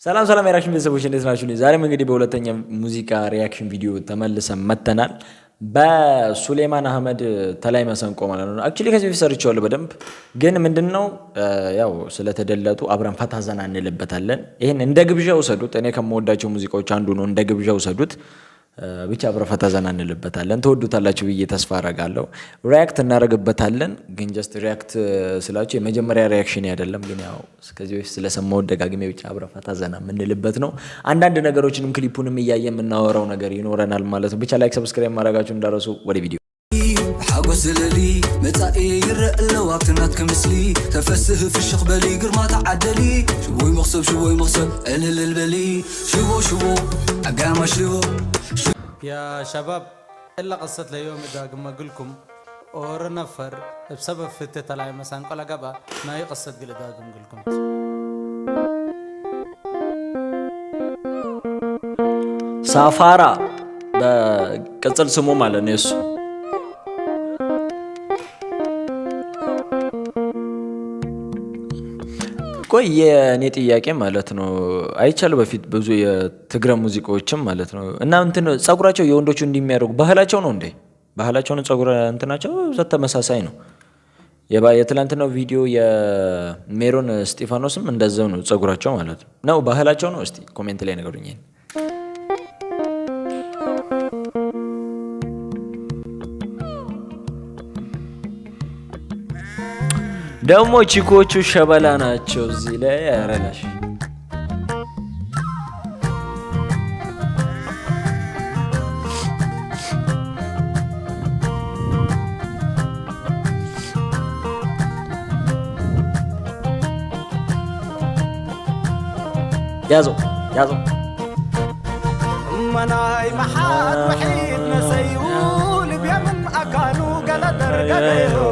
ሰላም ሰላም የ reaction ቤተሰቦች፣ እንዴት ናችሁ? ዛሬም እንግዲህ በሁለተኛ ሙዚቃ reaction ቪዲዮ ተመልሰን መተናል። በሱሌማን አህመድ ተላይ መሰንቆ ማለት ነው። Actually ከዚህ በፊት ሰርቼዋለሁ በደንብ፣ ግን ምንድን ነው ያው ስለተደለጡ አብረን ፈታ ዘና እንልበታለን። ይህን እንደ ግብዣ ውሰዱት። እኔ ከምወዳቸው ሙዚቃዎች አንዱ ነው። እንደ ግብዣ ውሰዱት። ብቻ አብረን ፈታ ዘና እንልበታለን። ትወዱታላችሁ ብዬ ተስፋ አረጋለሁ። React እናደርግበታለን። ግን just react ስላችሁ የመጀመሪያ reaction አይደለም። ግን ያው ከዚህ በፊት ስለሰማሁት ደጋግሜ ብቻ አብረን ፈታ ዘና የምንልበት ነው። አንዳንድ ነገሮችንም ክሊፑንም እያየ የምናወራው ነገር ይኖረናል ማለት ነው። ብቻ like፣ subscribe ማድረጋችሁ እንዳትረሱ። ወደ ቪዲዮ። ሓጎስ ዘለሊ መጻኢ ይረአ ኣለዋ ኣብቲ ምስሊ ተፈስህ ፍሽኽ በሊ ግርማ ተዓደሊ ሽቦይ መኽሰብ ሽቦይ መኽሰብ ዕልልል በሊ ሽቦ ሽቦ ዓጋማ ሽቦ። يا شباب، إلا قصة اليوم إذا ما أقولكم اور نفر بسبب فتة طلع مثلا قلا قبا ما هي قصة قل إذا أقولكم. ሳፋራ በቅጽል ስሙ ማለት ነው የሱ። ቆይ፣ የእኔ ጥያቄ ማለት ነው፣ አይቻለሁ በፊት ብዙ የትግረ ሙዚቃዎችም ማለት ነው፣ እና እንትን ጸጉራቸው የወንዶቹ እንዲሚያደርጉ ባህላቸው ነው እንዴ? ባህላቸው ነው? ጸጉር እንትናቸው ብዛት ተመሳሳይ ነው። የትላንትናው ቪዲዮ የሜሮን እስጢፋኖስም እንደዛው ነው ጸጉራቸው ማለት ነው። ባህላቸው ነው? እስቲ comment ላይ ንገሩኝ። ይሄን ደግሞ ቺኮቹ ሸበላ ናቸው እዚህ ላይ ያረላሽ። ያዘው ያዘው። مناي محات وحيد نسيول بيمن أكانو قلدر قديو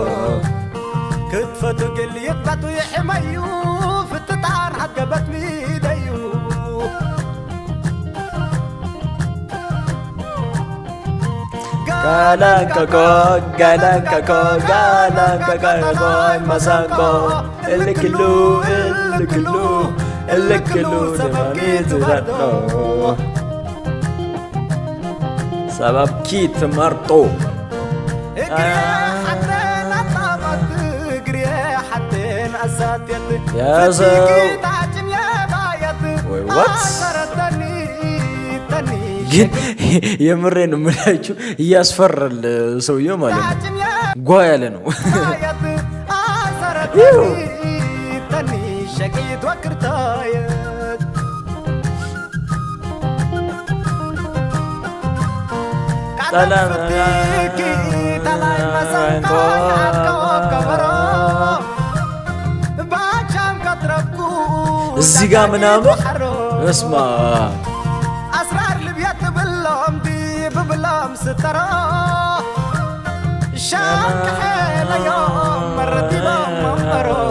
كتفت قل يبقت ويحميو في التطعن حقبت ميديو. ጋላንከኮ ጋላንከኮ ጋላንከኮ መሰንቆ እልክሉ እልክሉ እልክሉ ደማሚት መርጦ ሰበብኪ ትመርጦ። እግሬ حتى أطابت እግሬ حتى أساتيت ያዘው። ታጭም የባየት ወይ what? አሰረተኒ ተኒ ግን የምሬን የምላችሁ እያስፈራል ሰውየው ማለት ነው። ታጭም ጓ ያለ ነው። የባየት አሰረተኒ ተኒ ሸቂት ወክርታየት ሰላም ፍትኪ ተላይ መሰንቆ ከበሮ ባቻም ከትረብኩ እዚህ ጋር ምናምን በስመ አብ። أسرار البيت باللوم دي ببلام سترى شاك حيل يوم مرتي بمبرو.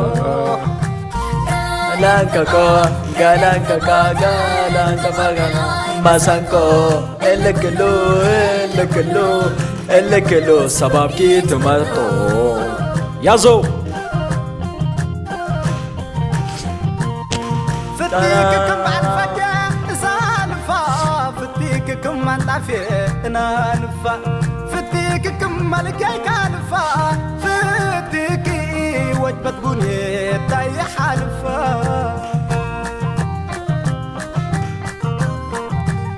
ጋላንከኮ ጋላንከካ ጋላንከካ መሰንቆ እልክሉ እልክሉ እልክሉ ሰባብኪ ትመርጦ ያዘው። فتيك كم بعد فجأة سالفة فتيك كم منطفي نالفة فتيك كم ملكي كالفة فتيك وجبة بني تاي حالفة.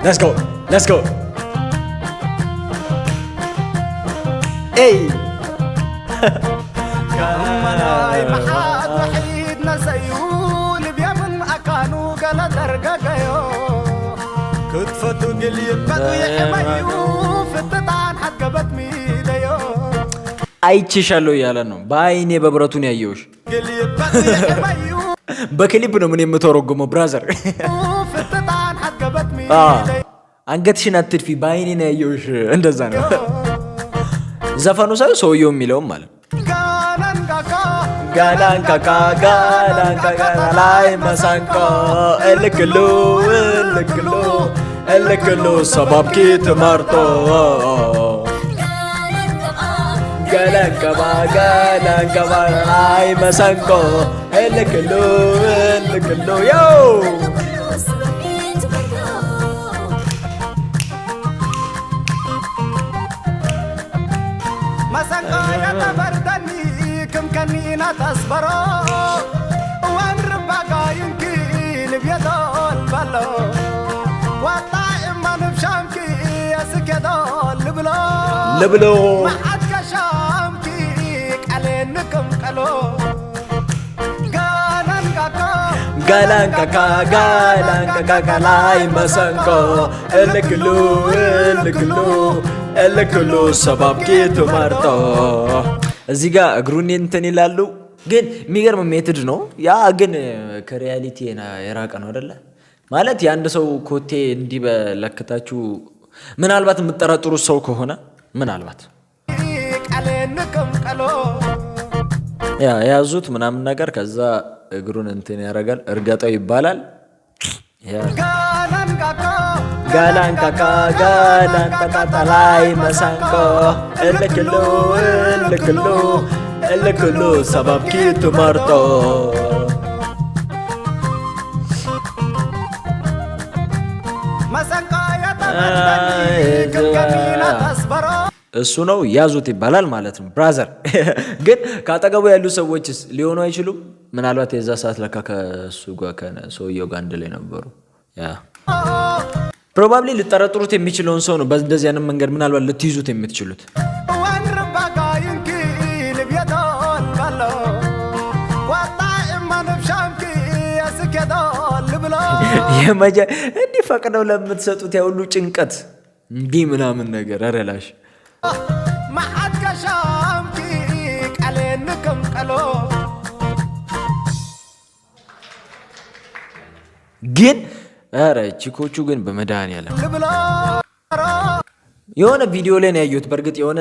Let's go, let's go. ኤይ። مناي محاد وحيد نسيول بيمن أكانو قلا درقاقيو كتفتو قل يبقى يحميو في التطعن حقبت ميديو. አይቼሻለሁ እያለ ነው። በአይኔ በብረቱን ያየሁሽ። قل يبقى يحميو በክሊፕ ነው ምን የምተረጉመው brother። في التطعن حقبت ميديو. አንገትሽን አትድፊ፣ በአይኔ ነው ያየሁሽ። እንደዛ ነው ዘፈኑ ሳይሆን ሰውየው የሚለውም ማለት ነው። ጋናንጋካ ጋላንካካ ጋላንካካ ላይ መሰንቆ እልክሉ እልክሉ እልክሉ ሰባብኪ ትመርጦ ገለንቀባ ገለንቀባ ላይ መሰንቆ እልክሉ እልክሉ የው። ልብየዶል በሎ ወጣ እማን ብሻምኪ የስኬዶል ልብሎ ልብሎ መዓት ከሻምኪ ቀሌንክም ቀሎ ጋናንቃካ ጋላንካካ ጋላንካካ ላይ መሰንቆ እልክሉ እልክሉ እልክሉ ሰባብኪቱ መርጦ። እዚህ ጋር እግሩን እንትን ይላሉ፣ ግን የሚገርም method ነው። ያ ግን ከ reality የራቀ ነው አይደለ? ማለት የአንድ ሰው ኮቴ እንዲህ በለክታችሁ ምናልባት የምጠረጥሩት ሰው ከሆነ ምናልባት ቀሌንክም ቀሎ ያ የያዙት ምናምን ነገር ከዛ እግሩን እንትን ያደርጋል፣ እርገጠው ይባላል። ያ ጋናንቃካ ጋላንካካ ጋላንካካ ላይ መሰንቆ እልክሉ እልክሉ እልክሉ ሰባብኪቱ መርጦ። መሰንቆ የተመተኒ ክምከሚና ተስበሮ እሱ ነው ያዙት ይባላል ማለት ነው። Brother፣ ግን ከአጠገቡ ያሉ ሰዎችስ ሊሆኑ አይችሉም? ምናልባት የዛ ሰዓት ለካ ከእሱ ጋር ከሰውየው ጋር አንድ ላይ ነበሩ። Yeah, probably ልጠረጥሩት የሚችለውን ሰው ነው በእንደዚህ አይነት መንገድ ምናልባት ልትይዙት የምትችሉት። ወንርባጋይንኪ ልብየዶል በሎ ወጣ እማን ብሻምኪ የስኬዶል ልብሎ እንዲህ ፈቅደው ለምትሰጡት ያ ሁሉ ጭንቀት እንዲህ ምናምን ነገር ረላሽ። መዓት ከሻምኪ ቀሌንክም ቀሎ ግን ኧረ ቺኮቹ ግን በመድኃኒዓለም ልብሎ የሆነ ቪዲዮ ላይ ነው ያየሁት። በእርግጥ የሆነ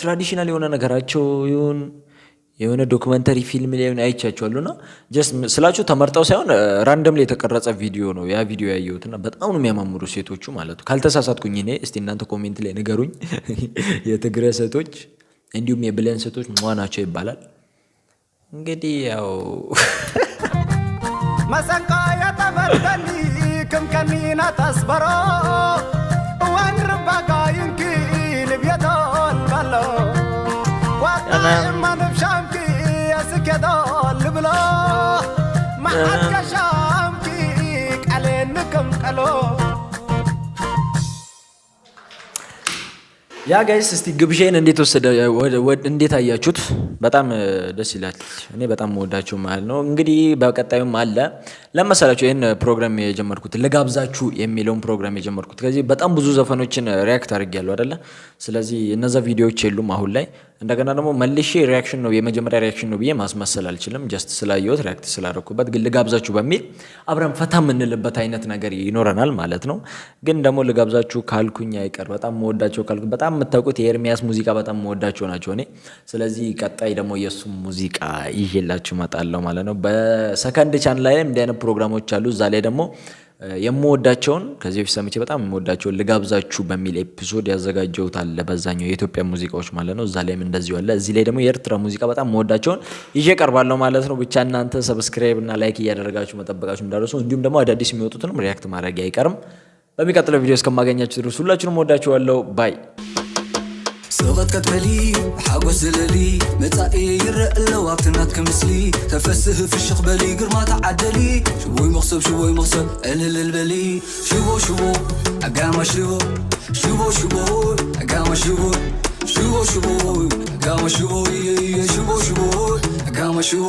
traditional የሆነ ነገራቸው ይሁን የሆነ documentary ፊልም ላይ አይቻቸዋለሁ እና just ስላችሁ ተመርጠው ሳይሆን random ላይ የተቀረጸ ቪዲዮ ነው ያ ቪዲዮ ያየሁት እና በጣም ነው የሚያማምሩ ሴቶቹ ማለት ነው። ካልተሳሳትኩኝ እኔ እስቲ እናንተ comment ላይ ንገሩኝ። የትግሬ ሴቶች እንዲሁም የብሌን ሴቶች ሟ ናቸው ይባላል። እንግዲህ ያው መሰንቆ የተመተኒ ክምከኒና ተስበሮ ወንርባጋይንኪ ልብየዶል በሎ ወጣ እማን ብሻምኪ የስኬዶል ልብሎ መዓት ከሻምኪ ቀሌንክም ቀሎ። Yeah guys፣ እስቲ ግብዣዬን እንዴት ወሰደ እንዴት አያችሁት? በጣም ደስ ይላል። እኔ በጣም መወዳቸው ማለት ነው። እንግዲህ በቀጣዩም አለ ለመሰላችሁ ይህን ፕሮግራም የጀመርኩት ልጋብዛችሁ የሚለውን ፕሮግራም የጀመርኩት ከዚህ በጣም ብዙ ዘፈኖችን react አድርጌያለሁ አይደለ? ስለዚህ እነዛ ቪዲዮዎች የሉም አሁን ላይ። እንደገና ደግሞ መልሼ reaction ነው የመጀመሪያ reaction ነው ብዬ ማስመሰል አልችልም። Just ስላየሁት react ስላደረኩበት ግን ልጋብዛችሁ በሚል አብረን ፈታ የምንልበት አይነት ነገር ይኖረናል ማለት ነው። ግን ደግሞ ልጋብዛችሁ ካልኩኝ አይቀር በጣም መወዳቸው ካልኩኝ በጣም የምታውቁት የኤርሚያስ ሙዚቃ በጣም መወዳቸው ናቸው እኔ። ስለዚህ ቀጣይ ደግሞ የእሱ ሙዚቃ ይዤላችሁ እመጣለሁ ማለት ነው። በ second channel ላይ እንዲህ አይነት ፕሮግራሞች አሉ። እዛ ላይ ደግሞ የምወዳቸውን ከዚህ በፊት ሰምቼ በጣም የምወዳቸውን ልጋብዛችሁ በሚል episode ያዘጋጀሁት አለ። በዛኛው የኢትዮጵያ ሙዚቃዎች ማለት ነው። እዛ ላይም እንደዚሁ አለ። እዚህ ላይ ደግሞ የኤርትራ ሙዚቃ በጣም የምወዳቸውን ይዤ ቀርባለሁ ማለት ነው። ብቻ እናንተ subscribe እና like እያደረጋችሁ መጠበቃችሁ እንዳትረሱ፣ እንዲሁም ደግሞ አዳዲስ የሚወጡትንም react ማድረግ አይቀርም። በሚቀጥለው ቪዲዮ እስከማገኛችሁ ድረስ ሁላችሁንም ወዳችኋለሁ። Bye። ስቕት በሊ ሓጎስ ዝለሊ መጻኢ ይረአ ኣለዋ ኣብቲ ናትከ ምስሊ ተፈስህ ፍሽኽ በሊ ግርማ ተዓደሊ ሽቦይ መኽሰብ ሽቦይ መኽሰብ ዕልልል በሊ ሽቦ ሽቦ ኣጋማ ሽቦ ሽቦ ሽቦ ኣጋማ ሽቦ ሽቦ ሽቦ ኣጋማ ሽቦ ሽቦ ሽቦ ኣጋማ ሽቦ።